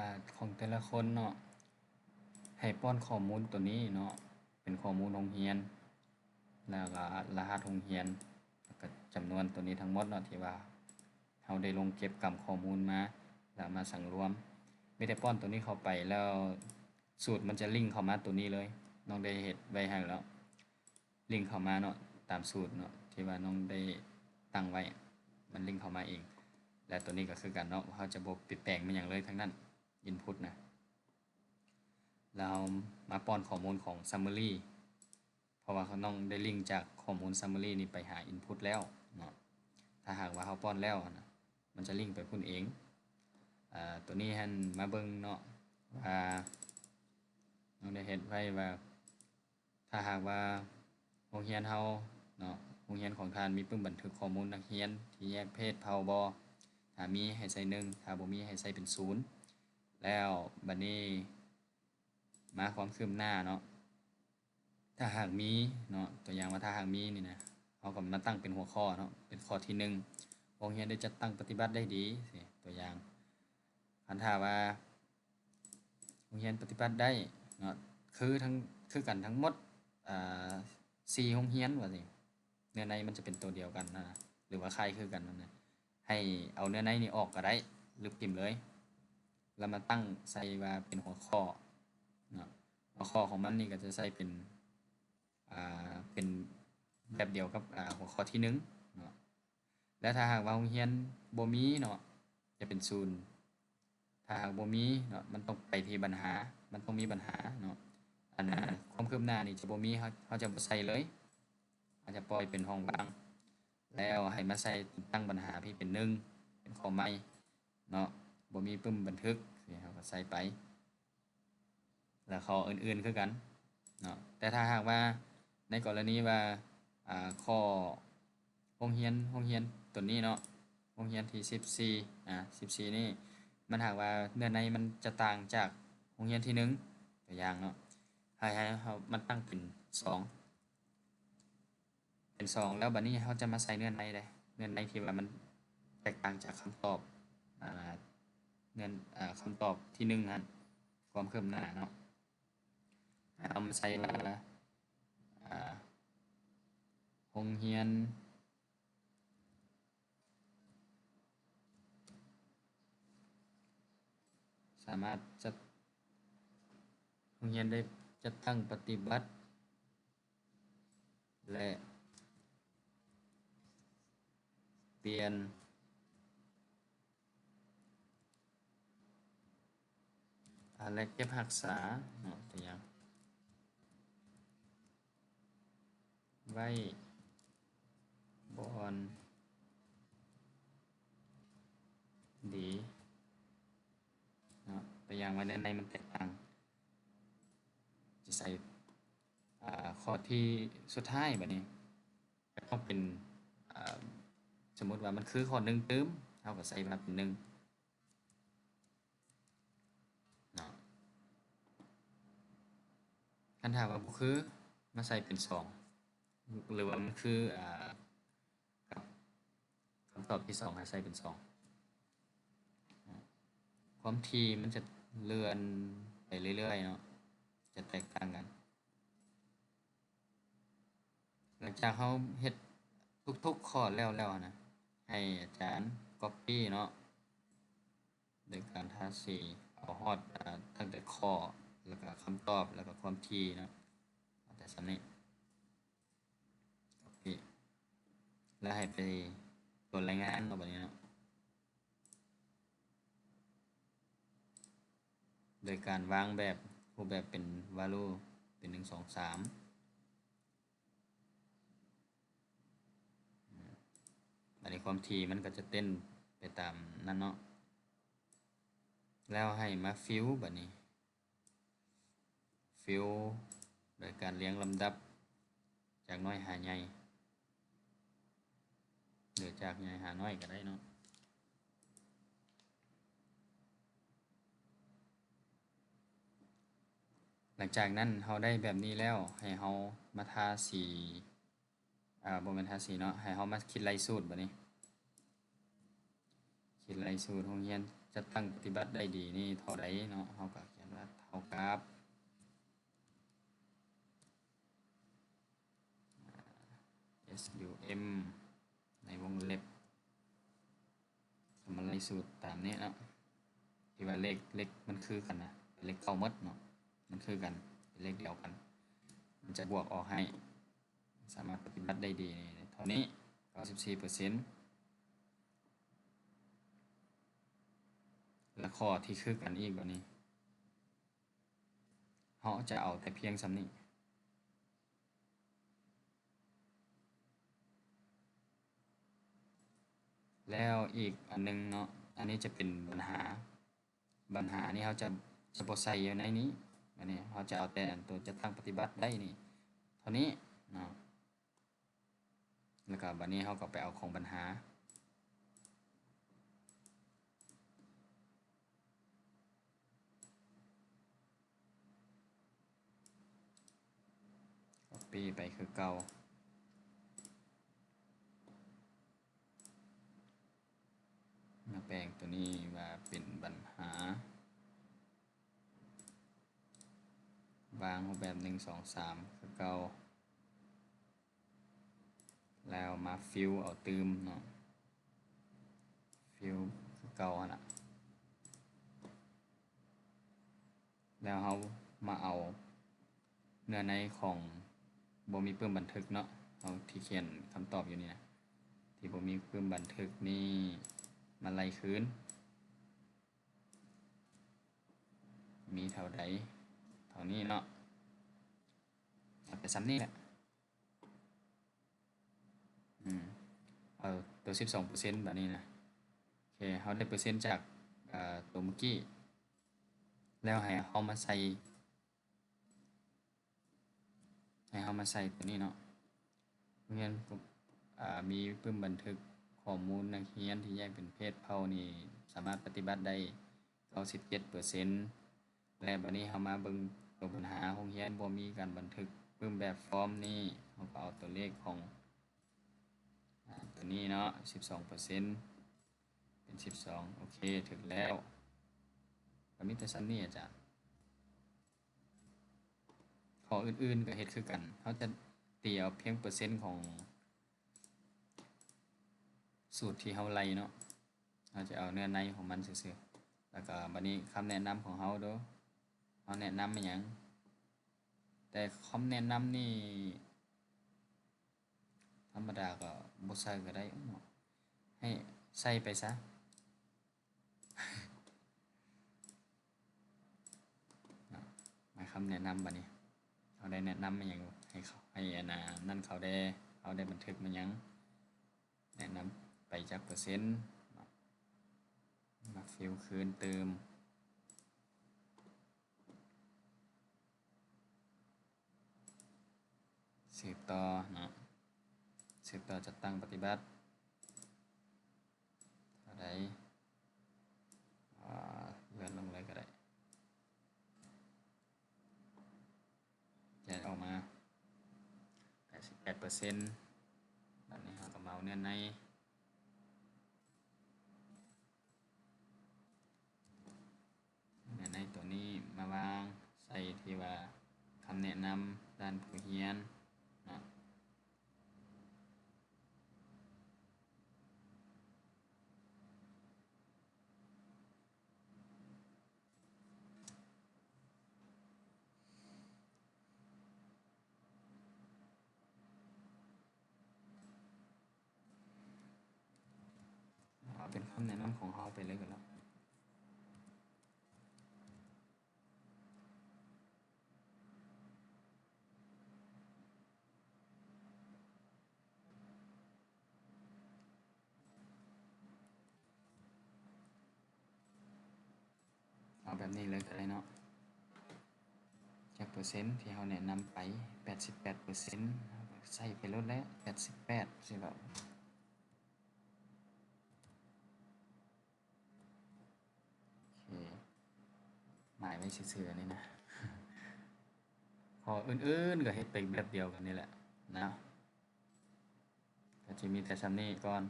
າດຂອງແຕ່ລະຄົນເນາະ ໃຫ້ປ້ອນຂໍ້ມູນໂຕນີ້ເນາະ ເປັນຂໍ້ມູນໂຮງຮຽນ ແລ້ວກໍລະຫັດໂຮງຮຽນ ແລ້ວກໍຈຳນວນໂຕນີ້ທັງໝົດເນາະ ທີ່ວ່າເຮົາໄດ້ລົງເກັບກຳຂໍ້ມູນມາ ແລ້ວມາສັງລວມ. ມີແຕ່ປ້ອນໂຕນີ້ເຂົ້າໄປ ແລ້ວສູດມັນຈະລິງເຂົ້າມາໂຕນີ້ເລີຍ. ນ້ອງໄດ້ເຮັດໄວ້ໃຫ້ແລ້ວ ລິງເຂົ້າມາເນາະ ຕາມສູດເນາະ ທີ່ວ່ານ້ອງໄດ້ຕັ້ງໄວ້ ມັນລິງເຂົ້າມາເອງ. ແລະ ໂຕນີ້ກໍຄືກັນເນາະ ເຮົາຈະບໍ່ໄປແປງມັນຫຍັງເລີຍທັງນັ້ນ input ນະ. ແລ້ວເຮົາມາປ້ອນຂໍ້ມູນຂອງ summary ເພາະວ່ານ້ອງໄດ້ລິງຈາກຂໍ້ມູນ summary ນີ້ໄປຫາ input ແລ້ວເນາະ. ຖ້າຫາກວ່າເຮົາປ້ອນແລ້ວນະ ມັນຈະລິງໄປພຸ້ນເອງ. ອາ ໂຕນີ້ຫັ້ນມາເບິ່ງເນາະ ວ່ານ້ອງໄດ້ເຮັດໄວ້ວ່າ ຖ້າຫາກວ່າໂຮງຮຽນເຮົາເນາະ ໂຮງຮຽນຂອງທ່ານມີປຶ້ມບັນທຶກຂໍ້ມູນນັກຮຽນທີ່ແຍກເພດເຜົ່າບໍ່? ຖ້າມີໃຫ້ໃສ່ໜຶ່ງ ຖ້າບໍ່ມີໃຫ້ໃສ່ເປັນສູນ. ແລ້ວບັດນີ້ມາຄວາມຄືບໜ້າເນາະ ຖ້າຫາກມີເນາະ ຕົວຢ່າງວ່າຖ້າຫາກມີນີ້ນະ ເຮົາກໍມາຕັ້ງເປັນຫົວຂໍ້ເນາະ ເປັນຂໍ້ທີໜຶ່ງ ໂຮງຮຽນໄດ້ຈັດຕັ້ງປະຕິບັດໄດ້ດີ ຊີ້ ຕົວຢ່າງ. ຄັນຖ້າວ່າ ໂຮງຮຽນປະຕິບັດໄດ້ເນາະ ຄືທັງ ຄືກັນທັງໝົດ ອາ ສີ່ໂຮງຮຽນວ່າຊີ້ ເນື້ອໃນມັນຈະເປັນໂຕດຽວກັນນະ ຫຼືວ່າຄ້າຍຄືກັນນັ້ນນະ ໃຫ້ເອົາເນື້ອໃນນີ້ອອກກໍໄດ້ ຫຼືພິມເລີຍ ແລ້ວມາຕັ້ງໃສ່ວ່າເປັນຫົວຂໍ້ເນາະ. ຫົວຂໍ້ຂອງມັນນີ້ກໍຈະໃສ່ເປັນ ອາ ເປັນແບບດຽວກັບ ອາ ຫົວຂໍ້ທີໜຶ່ງເນາະ. ແລະ ຖ້າຫາກວ່າໂຮງຮຽນບໍ່ມີເນາະ ຈະເປັນສູນ. ຖ້າຫາກບໍ່ມີເນາະ ມັນຕ້ອງໄປທີ່ບັນຫາ ມັນຕ້ອງມີບັນຫາເນາະ. ອັນ ຄວາມຄືບໜ້ານີ້ຈະບໍ່ມີ ເຮົາ ເຮົາຈະບໍ່ໃສ່ເລີຍ ເຮົາຈະປ່ອຍເປັນຫ້ອງວ່າງ ແລ້ວໃຫ້ມາໃສ່ຕັ້ງບັນຫາທີ່ເປັນໜຶ່ງ ເປັນຂໍ້ໃໝ່ເນາະ ບໍ່ມີປຶ້ມບັນທຶກ ເຮົາກໍໃສ່ໄປ. ແລ້ວຂໍ້ອື່ນໆຄືກັນເນາະ. ແຕ່ຖ້າຫາກວ່າໃນກໍລະນີວ່າ ອາ ຂໍ້ໂຮງຮຽນ ໂຮງຮຽນຕົວນີ້ເນາະ ໂຮງຮຽນທີສິບສີ່ ອາ ສິບສີ່ນີ້ ມັນຫາກວ່າເນື້ອໃນມັນຈະຕ່າງຈາກໂຮງຮຽນທີໜຶ່ງ ຕົວຢ່າງເນາະ ໃຫ້ ໃຫ້ເຮົາ ມັນຕັ້ງເປັນສອງ ເປັນສອງ ແລ້ວບັດນີ້ເຮົາຈະມາໃສ່ເນື້ອໃນເດ້ ເນື້ອໃນທີ່ວ່າມັນແຕກຕ່າງຈາກຄຳຕອບ ອາ ເນື້ອ ອາ ຄຳຕອບທີໜຶ່ງຫັ້ນ ຄວາມຄືບໜ້າເນາະ ເຮົາມາໃສ່ວ່າ ອາ ໂຮງຮຽນສາມາດຈັດ ໂຮງຮຽນໄດ້ຈັດຕັ້ງປະຕິບັດ ແລະ ປ່ຽນ ອາ ແລະ ເກັບຮັກສາເນາະ ຕົວຢ່າງ ໄວ້ບ່ອນດີເນາະ ຕົວຢ່າງວ່າໃນ ໃນມັນແຕກຕ່າງ ຈະໃສ່ ອາ ຂໍ້ທີສຸດທ້າຍບັດນີ້ ກໍຕ້ອງເປັນ ອາ ສົມມຸດວ່າມັນຄືຂໍ້ໜຶ່ງຕື່ມ ເຮົາກໍໃສ່ວ່າເປັນໜຶ່ງເນາະ. ຄັນຖ້າວ່າບໍ່ຄື ມາໃສ່ເປັນສອງ ຫຼືວ່າມັນຄື ອາ ກັບຄຳຕອບທີສອງ ໃຫ້ໃສ່ເປັນສອງ. ຄວາມຖີ່ມັນຈະເລື່ອນໄປເລື້ອຍໆເນາະ ຈະແຕກຕ່າງກັນ. ຫຼັງຈາກເຮົາເຮັດທຸກໆຂໍ້ແລ້ວແລ້ວນະ ໃຫ້ອາຈານກັອບປີ້ເນາະ ໂດຍການທາສີ ເອົາຮອດ ອາ ຕັ້ງແຕ່ຂໍ້ ແລ້ວກະຄຳຕອບ ແລ້ວກະຄວາມຖີ່ເນາະ ເອົາແຕ່ສ່ຳນີ້ ກັອບປີ້ ແລ້ວໃຫ້ໄປຕົວະລາຍງານເນາະ ບັດນີ້ເນາະ. ໂດຍການວາງແບບ ຮູບແບບເປັນ value ເປັນ ໜຶ່ງ ສອງ ສາມ ບັດນີ້ຄວາມຖີ່ມັນກໍຈະເຕັ້ນໄປຕາມນັ້ນເນາະ. ແລ້ວໃຫ້ມາ fill ບັດນີ້ fill ໂດຍການລຽງລຳດັບຈາກນ້ອຍຫາໃຫຍ່ ຫຼື ຈາກໃຫຍ່ຫານ້ອຍກໍໄດ້ເນາະ. ຫຼັງຈາກນັ້ນເຮົາໄດ້ແບບນີ້ແລ້ວ ໃຫ້ເຮົາມາທາສີ ອາ ບໍ່ແມ່ນທາສີເນາະ ໃຫ້ເຮົາມາຄິດໄລ່ສູດບັດນີ້. ຄິດໄລ່ສູດໂຮງຮຽນຈັດຕັ້ງປະຕິບັດໄດ້ດີນີ້ເທົ່າໃດເນາະ? ເຮົາກໍຂຽນວ່າເທົ່າກັບ S U M ໃນວົງເລັບ ເຮົາມາໄລ່ສູດຕາມນີ້ເນາະ ທີ່ວ່າເລກ ເລກມັນຄືກັນນະ ເປັນເລກເກົ້າໝົດເນາະ ມັນຄືກັນ ເປັນເລກດຽວກັນ ມັນຈະບວກອອກໃຫ້ ສາມາດປະຕິບັດໄດ້ດີເທົ່ານີ້ ເກົ້າສິບສີ່ເປີເຊັນ ແລະ ຂໍ້ທີ່ຄືກັນອີກບາດນີ້ ເຮົາຈະເອົາແຕ່ພຽງສ່ຳນີ້ ແລ້ວອີກອັນໜຶ່ງເນາະ ອັນນີ້ຈະເປັນບັນຫາ ບັນຫານີ້ເຮົາຈະ ຈະບໍ່ໃສ່ຢູ່ໃນນີ້ ບາດນີ້ເຮົາຈະເອົາແຕ່ອັນຕົວຈັດຕັ້ງປະຕິບັດໄດ້ນີ້ ເທົ່ານີ້ເນາະ. ແລ້ວກໍບາດນີ້ເຮົາກໍໄປເອົາຂອງບັນຫາ ກັອບປີ້ໄປຄືເກົ່າ ມາແປງຕົວນີ້ວ່າເປັນບັນຫາ ວາງຮູບແບບ ໜຶ່ງ ສອງ ສາມ ຄືເກົ່າ ແລ້ວມາຟິວເອົາຕື່ມເນາະ ຟິວຄືເກົ່າຫັ້ນລະ ແລ້ວເຮົາມາເອົາເນື້ອໃນຂອງບໍ່ມີປຶ້ມບັນທຶກເນາະ ເຮົາທີ່ຂຽນຄຳຕອບຢູ່ນີ້ນະ ທີ່ບໍ່ມີປຶ້ມບັນທຶກນີ້ມາໄລ່ຄືນ ມີເທົ່າໃດ ເທົ່ານີ້ເນາະ ເອົາແຕ່ສ່ຳນີ້ແຫຼະ ອືມ ເອົາຕົວສິບສອງເປີເຊັນບາດນີ້ນະ ໂອເຄ ເຮົາໄດ້ເປີເຊັນຈາກ ເອີ ຕົວມື້ກີ້ ແລ້ວໃຫ້ເຮົາມາໃສ່ ໃຫ້ເຮົາມາໃສ່ຕົວນີ້ເນາະ ໂຮງຮຽນ ອາ ມີປຶ້ມບັນທຶກຂໍ້ມູນນັກຮຽນທີ່ແຍກເປັນເພດເຜົ່ານີ້ ສາມາດປະຕິບັດໄດ້ເກົ້າສິບເຈັດເປີເຊັນ ແລະ ບາດນີ້ເຮົາມາເບິ່ງຕົວບັນຫາ ໂຮງຮຽນບໍ່ມີການບັນທຶກປຶ້ມແບບຟອມນີ້ ເຮົາກໍເອົາຕົວເລກຂອງ ອາ ຕົວນີ້ເນາະ ສິບສອງເປີເຊັນ ເປັນສິບສອງ ໂອເຄ ຖືກແລ້ວ ກໍມີແຕ່ສ່ຳນີ້ອາຈານ. ຂໍ້ອື່ນໆກໍເຮັດຄືກັນ ເຮົາຈະຕີເອົາພຽງເປີເຊັນຂອງສູດທີ່ເຮົາໄລ່ເນາະ ເຮົາຈະເອົາເນື້ອໃນຂອງມັນຊື່ໆ ແລ້ວກໍບາດນີ້ຄຳແນະນຳຂອງເຮົາເດີ ເຮົາແນະນຳອີ່ຫຍັງ? ແຕ່ຄຳແນະນຳນີ້ ທຳມະດາກໍບໍ່ໃສ່ກໍໄດ້ເນາະ ໃຫ້ໃສ່ໄປຊະ ເນາະ ມາຄຳແນະນຳບາດນີ້ ເຮົາໄດ້ແນະນຳອີ່ຫຍັງໃຫ້ເຂົາ ໃຫ້ອັນນັ້ນເຂົາແດ່ ເຮົາໄດ້ບັນທຶກມາຫຍັງ ແນະນຳໄປຈັກເປີເຊັນເນາະ ມາຟິວຄືນຕື່ມ ສືບຕໍ່ເນາະ ສືບຕໍ່ຈັດຕັ້ງປະຕິບັດ ເທົ່າໃດ ເລື່ອນລົງເລີຍກໍໄດ້ ແຈກອອກມາແປດສິບແປດເປີເຊັນ ບາດນີ້ເຮົາກໍມາເອົາເນື້ອໃນ ໃນຕົວນີ້ມາວາງໃສ່ທີ່ວ່າຄຳແນະນຳດ້ານຜູ້ຮຽນເນາະ ເອົາເປັນຄຳແນະນຳຂອງເຮົາໄປເລີຍກໍແລ້ວ. ເອົາແບບນີ້ເລີຍກໍໄດ້ເນາະ ຈັກເປີເຊັນທີ່ເຮົາແນະນຳໄປ ແປດສິບແປດເປີເຊັນ ໃສ່ໄປໂລດແຫຼະ ແປດສິບແປດ ຊິແບບ ໂອເຄ ໝາຍໄວ້ຊື່ໆ ອັນນີ້ນະ ຂໍ້ອື່ນໆ ກໍເຮັດໄປແບບດຽວກັນນີ້ແຫຼະນະ ກໍຈະມີແຕ່ສ່ຳນີ້ກ່ອນ